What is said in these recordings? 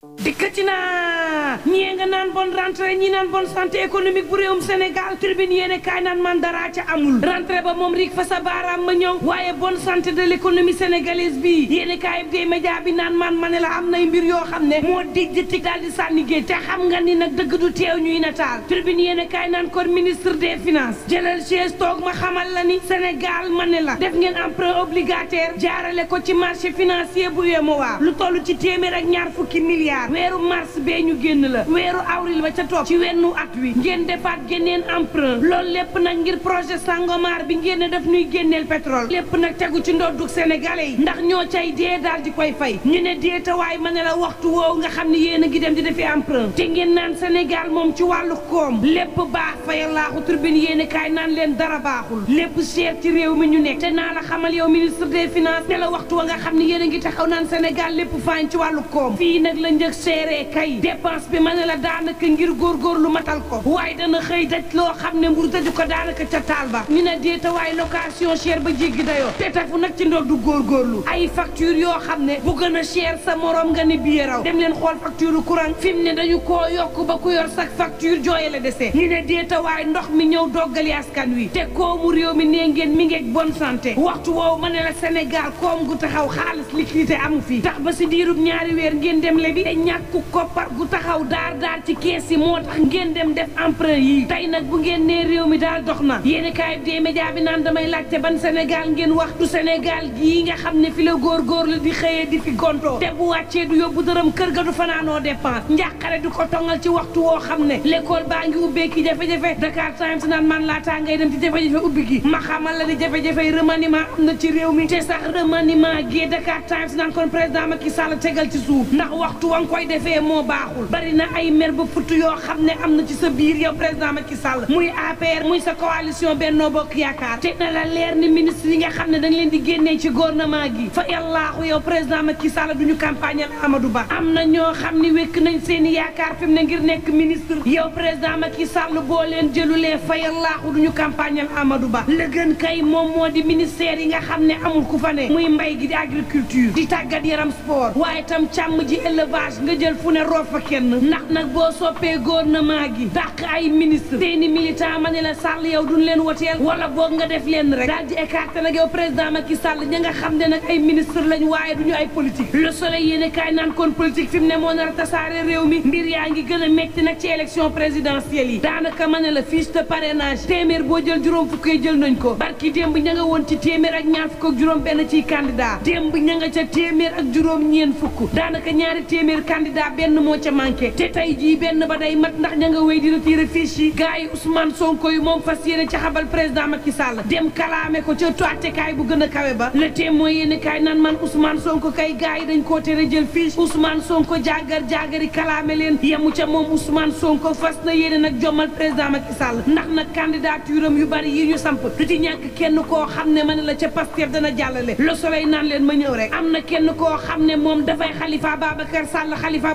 dikkati naa ñii nga naan bonne rentrée ñi naan bonne santé économique bu réewum Sénégal tribune yéene kaay naan man dara ca amul rentrée ba moom rik fa sa baaraam ma ñëw waaye bonne santé de l'économie sénégalaise bi yéene kaay bi média bi naan man ma ne la am nay mbir yoo xam ne moo dijjati daal di sànni géej te xam nga ni nag dëgg du teew ñuy nataal tribune yéene kaay naan kon ministre des finances jëlal chaise toog ma xamal la ni Sénégal ma ne la def ngeen emprunt obligataire jaarale ko ci marché financier bu UEMOA lu toll ci téeméer ak ñaar fukki milliards weeru mars bee ñu génn la weeru avril ba ca topp ci wennu at wi ngeen defaat génneen emprunt loolu lépp nag ngir projet Sangomar bi ngeen ne daf ñuy génneel pétrole lépp nag tegu ci ndoddu sénégalais yi ndax ñoo cay dee daal di koy fay ñu ne deetawaay ma ne la waxtu woowu nga xam ne yéen a ngi dem di defi emprunt te ngeen naan Sénégal moom ci wàllu koom lépp baax fa yàllaaxu turbine yéen kaay naan leen dara baaxul lépp cher ci réew mi ñu nekk te naa la xamal yow ministre des finances ne la waxtu wa nga xam ne yéen a ngi taxaw naan Sénégal lépp faañ ci wàllu koom fii nag la njëg seeree kay dépense bi ma ne la daanaka ngir góorgóorlu matal ko waaye dana xëy daj loo xam ne mburu daju ko daanaka ca taal ba ñu ne déeta waaye location cher ba jéggi dayoo te tafu nag ci ndoddu góorgóorlu ay facture yoo xam ne bu gën a cher sa morom nga ne biye raw dem leen xool facture courant fi mu ne dañu koo yokk ba ku yor sax facture jooye la desee ñu ne déeta waaye ndox mi ñëw doggali askan wi te koomu réew mi nee ngeen mi ngeeg bonne santé waxtu woowu ma ne la Sénégal koom gu taxaw xaalis liquidité amu fi tax ba si diirub ñaari weer ngeen dem lebi te ñàkku koppar gu taxaw daar ci kees yi moo tax ngeen dem def emprunt yi tey nag bu ngeen nee réew mi daal dox na yéeni kaay des médias bi naan damay laajte ban Sénégal ngeen wax du Sénégal gii nga xam ne fi la góor la di xëyee di fi gontoo te bu wàccee du yóbbu dërëm kër ga du fanaanoo dépense njàqare du ko tongal ci waxtu woo xam ne l'école baa ngi ubbeeki jafe-jafe Dakar Times naan man laataa ngay dem ci jafe-jafe ubbi gi ma xamal la ni jafe-jafe remaniement am na ci réew mi te sax remaniement gi Dakar Times naan kon président Macky Sall tegal ci suuf ndax waxtu wa nga koy defee moo baaxul bari na ay mer ba futt yoo xam ne am na ci sa biir yow président Macky Sall muy APR muy sa coalition Benno Bokk Yaakaar te na la leer ni ministre yi nga xam ne dañ leen di génnee ci gouvernement gi fa yàllaahu yow président Macky Sall duñu campagne Amadou Ba am na ñoo xam ne wékk nañ seen i yaakaar fi mu ne ngir nekk ministre yow président Macky Sall boo leen jëlulee fa yàllaahu duñu campagne Amadou Ba la gën kay moom moo di ministère yi nga xam ne amul ku fa ne muy mbay gi di agriculture di tàggat yaram sport waaye tam càmm ji élevage nga jël fu ne roof fa kenn ndax nag boo soppee gouvernement gi dàq ay ministre seeni militant ma ne la Sall yow duñ leen woteel wala boog nga def leen rek daal di écarté nag yow président Macky Sall ña nga xam ne nag ay ministre lañ waaye duñu ay politique le soleil yéene kaay naan kon politique fi mu ne moo nar a tasaare réew mi mbir yaa ngi gën a metti nag ci élection présidentielle yi daanaka ma ne la fiche de parrainage téeméer boo jël juróom fukkee jël nañ ko barki démb ña nga woon ci téeméer ak ñaar fukk ak juróom benn ciy candidat démb ña nga ca téeméer ak juróom ñeen fukk daanaka ñaari téeméer candidat benn moo ca manqué te tey jii benn ba day mat ndax ña nga wéy di retiré fiche yi gars yi Ousmane Sonko yu moom fas yéene ca xabal président Macky Sall dem kalaame ko ca toitekaay bu gën a kawe ba le témoin yéene kaay naan man Ousmane Sonko kay gars yi dañ koo tere jël fiche Ousmane Sonko jaagari kalaame leen yemu ca moom Ousmane Sonko fas na yéene nag jommal président Macky Sall ndax nag candidature am yu bari yi ñu samp du ci ñàkk kenn koo xam ne ma ne la ca Pastef dana jàllale le soleil naan leen ma ñëw rek am na kenn koo xam ne moom dafay Khalifa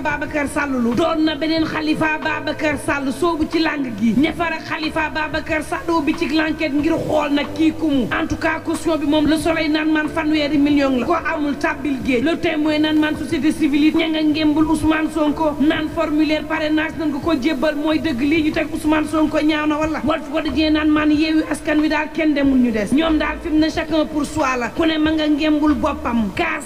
Babacar Sall lu doon na beneen Khalifa Babacar Sall soobu ci lang gi ñafar ak Khalifa Babacar Sall bi ci l'enquête ngir xool nag kii kumu en tout cas caution bi moom le soleil naan man fanweeri million la ko amul tàbbil géej le témoin naan man société civile ña nga ngémbul Ousmane Sonko naan formulaire parrainage nan nga ko jébbal mooy dëgg lii ñu teg Ousmane Sonko ñaaw na wala Walf Quotidien naan man yeewi askan wi daal kenn demul ñu des ñoom daal fi mu ne chacun pour soi la ku ne ma nga ngémbul boppam kaas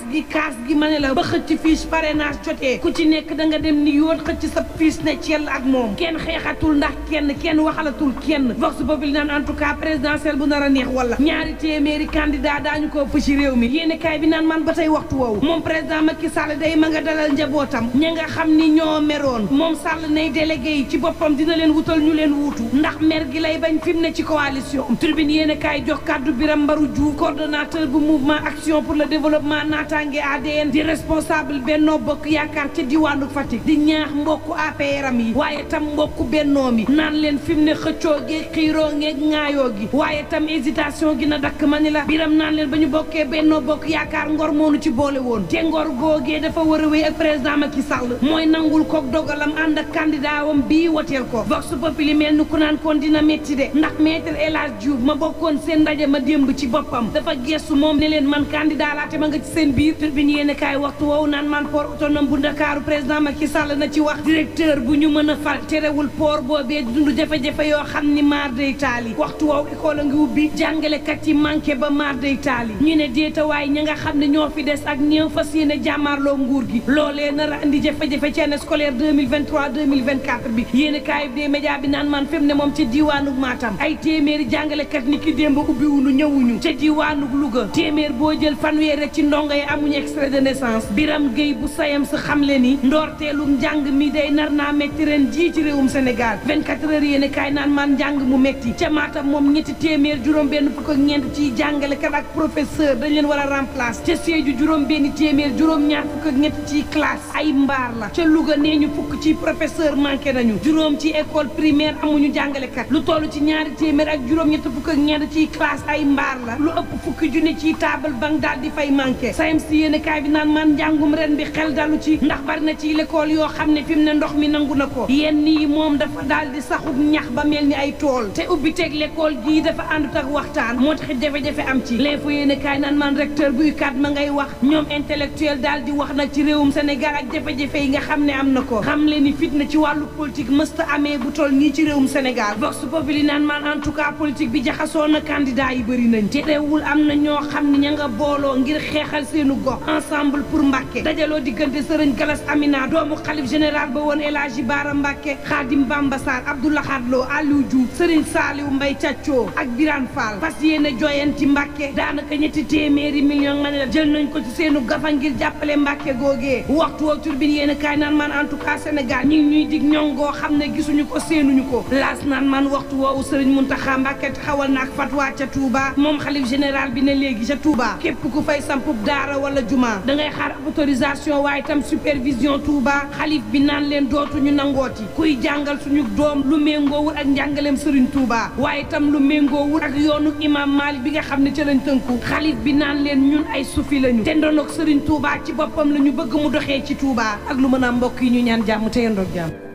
gi ma ne la ba xëcc fiche parrainage jotee ku ci nekk da nga dem ni yoon xëcc sa fiche ne ciel ak moom kenn xeexatul ndax kenn waxalatul kenn vox populi naan en tout cas présidentielle bu nar a neex wala ñaari téeméeri candidat daañu ko ëpp ci réew mi yéeni kaay bi naan man ba tey waxtu woowu moom président Macky Sall day ma nga dalal njabootam ña nga xam ni ñoo meroon moom Sall nay délégué yi ci boppam dina leen wutal ñu leen wuutu ndax mer gi lay bañ fi mu ne ci coalition tribune yéeni kaay jox kàddu Biram Mbarou Diouf coordonnateur bu mouvement action pour le développement naataange ADN di responsable Benno Bokk Yaakaar ca diwaanu Fatick di ñaax mbokku APRam yi waaye tam mbokku bennoo mi naan leen fi mu ne xëccoo gi xiiroo ngeeg ŋaayoo gi waaye tam hésitation gi na dakk ma ni la Biram naan leen ba ñu bokkee Benno Bokk Yaakaar ngor moonu ci boole woon te ngor googee dafa war a wéy ak président Macky Sall mooy nangul kook dogalam ànd ak candidat wam bii woteel ko vox populi mel ni ku naan kon dina métti de ndax maître El Hadj Diouf ma bokkoon seen ndaje ma démb ci boppam dafa gestu moom ne leen man candidat laa te ma nga ci seen biir turbine yéen kaay waxtu woowu naan man port autonome bu Ndakaaru président Macky Sall na ci wax directeur bu ñu mën a fal terewul port boobee dund jafe-jafe yoo xam ni maar day taali waxtu woow école a ngi ubbi jàngalekat yi manqué ba maar day taali ñu ne déetawaay ña nga xam ne ñoo fi des ak ñëw fas yéene jàmmaarloo nguur gi loolee nar a andi jafe-jafe ci année scolaire 2023-2024 bi yéene kaayib des média bi naan man fem ne moom ca diiwaanug Matam ay téeméeri jàngalekat ni ki démb ubbiwunu ñëwuñu ca diiwaanug Louga téeméer boo jël fanweer rek ci ndongo yi amuñu extrait de naissance Biram Gueye bu sayam sa xamle ni ndoorteelu njàng mi day nar naa métti ren jii ci réewum Sénégal 24 heures yéene kaay naan man njàng mu métti ca Matam moom ñetti téeméer juróom benn fukk ak ñeent ci jàngalekat ak professeur dañ leen war a remplacer ca Sédhiou juróom benn téeméer juróom ñaar fukk ak ñett ci classe ay mbaar la ca Louga nee ñu fukk ci professeur manqué nañu juróom ci école primaire amuñu jàngalekat lu toll ci ñaari téeméer ak juróom ñett fukk ak ñeent ci classe ay mbaar la lu ëpp fukki junne ci table banc daal di fay manqué SAEMS yéene kaay bi naan man njàngum ren bi xel dalu ci ndax bari na ci l'école yoo xam ne fi mu ne ndox mi nangu na ko yenn yi moom dafa daal di saxub ñax ba mel ni ay tool te ubbi teg l'école gii dafa àndut ak waxtaan moo taxit jafe-jafe am ci l'info yéene kaay naan man recteur bu UCAD ma ngay wax ñoom intellectuel daal di wax nag ci réewum Sénégal ak jafe-jafe yi nga xam ne am na ko xam leen ni fitna ci wàllu politique mësta amee bu toll nii ci réewum Sénégal vox populi naan man en tout cas politique bi jaxasoo na candidat yi bëri nañ te réewul am na ñoo xam ne ña nga booloo ngir xeexal seenu gox ensemble pour Mbàkke dajaloo diggante Sëriñ Galas Amina doomu xalif général ba woon El Hadji Bara Mbàkke Xaadim Bamba Sarr Abdoulaye Khadlo Aliou Diouf Sëriñ Saaliw Mbay Caccoo ak Birane Fall fas yéene jooyanti Mbàkke daanaka ñetti téeméeri million ma ne la jël nañ ko ci seenu gafa ngir jàppale Mbàkke googee waxtu woo turbine yéen kaay naan man en tout cas Sénégal ñi ngi ñuy dig ñongoo xam ne gisuñu ko seenuñu ko laas naan man waxtu woowu Sëriñ Muntaxa Mbàkke taxawal na ak fatwa ca Touba moom xalif général bi ne léegi ca Touba képp ku fay sampub daara wala juma da ngay xaar autorisation waaye tam supervision Touba xalif bi naan leen dootuñu nangooti kuy jàngal suñu doom lu méngoowul ak njàngaleem Sëriñ Touba waaye tam lu méngoowul ak yoonu imam Malik bi nga xam ne ca lañ tënku xalif bi naan leen ñun ay sufi lañu te ndonoog Sëriñ Touba ci boppam la ñu bëgg mu doxee ci Touba ak lu mën a mbokk yi ñu ñaan jàmm te yendoog jàmm